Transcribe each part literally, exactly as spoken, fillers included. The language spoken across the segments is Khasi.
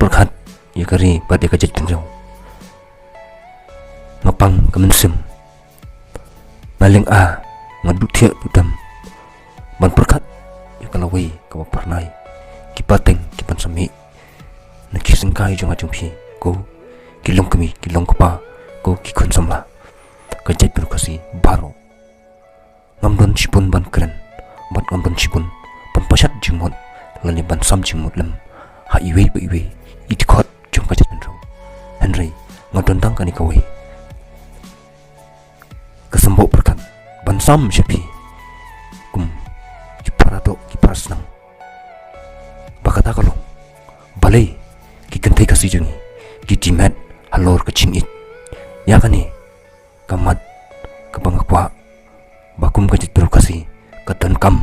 pyrkhat ïa ka ri bad ïa ka jaitbynriew. Nga pang ka mynsiem, nga lynga, nga duh thiah duh dem ban pyrkhat ïa ka lawei kaba phyrnai, ki pateng ki ban samih na ki syngkai jong nga jong phi, ko ki longkmie ki longkpa, ko ki khun samla ka jaitbynriew Khasi baroh. Ngam don shibun ban kren bad ngam don shibun ban pashat jingmut lane ban sam jingmut lem ha iwei pa iwei i dkhot jong ka jaitbynriew. Hynrei nga don tang kane kawei ka symboh pyrkhat ban sam sha phi kum ki para doh ki para snam, ba kata ka long balei ki kynthei Khasi jong ngi ki die met halor ka jingïeit. Ïa kane ka mat kaba nga kwah ba kum ka jaitbynriew Khasi ka donkam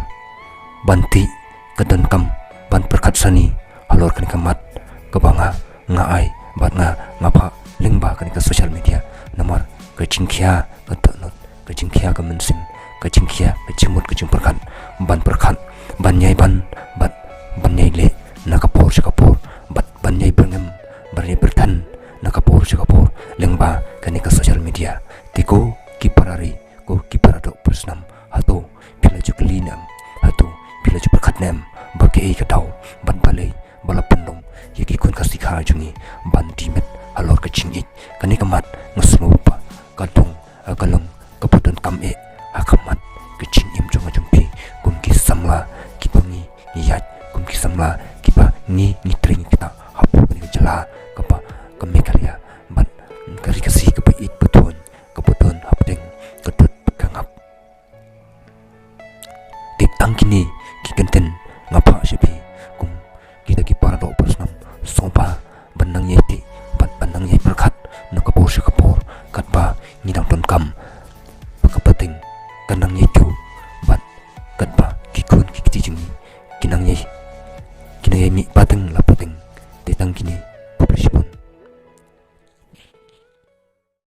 ban tih, ka donkam ban pyrkhat sani halor kane ka mat kaba nga, nga ai bad nga, nga phah lyngba kane ka social media. Namar ka jingkhia ka dohnud, ka jingkhia ka mynsiem, ka jingkhia ka jingmut ka jingpyrkhat ban pyrkhat, ban ïai ban bad ban ïai leh na ka por sha ka por bad ban ïai byrngem, ban ïai byrthan na ka por sha ka por lyngba kane ka social media. Te ko ki para ri, ko ki para doh para snam, hato phi la ju kylli ne em, hato phi la ju pyrkhat ne em ba kaei ka daw bad balei ba la pynlong ïa ki khun Khasi Khar jong ngi ban die met halor ka jingïeit? Kane ka mat nga sngew ba ka long, ka long kaba donkam eh ha khmat ka jingim jong nga jong phi kum ki samla kiba ngi ngi ïaid, kum ki samla kiba ngi ngi trei ngi kta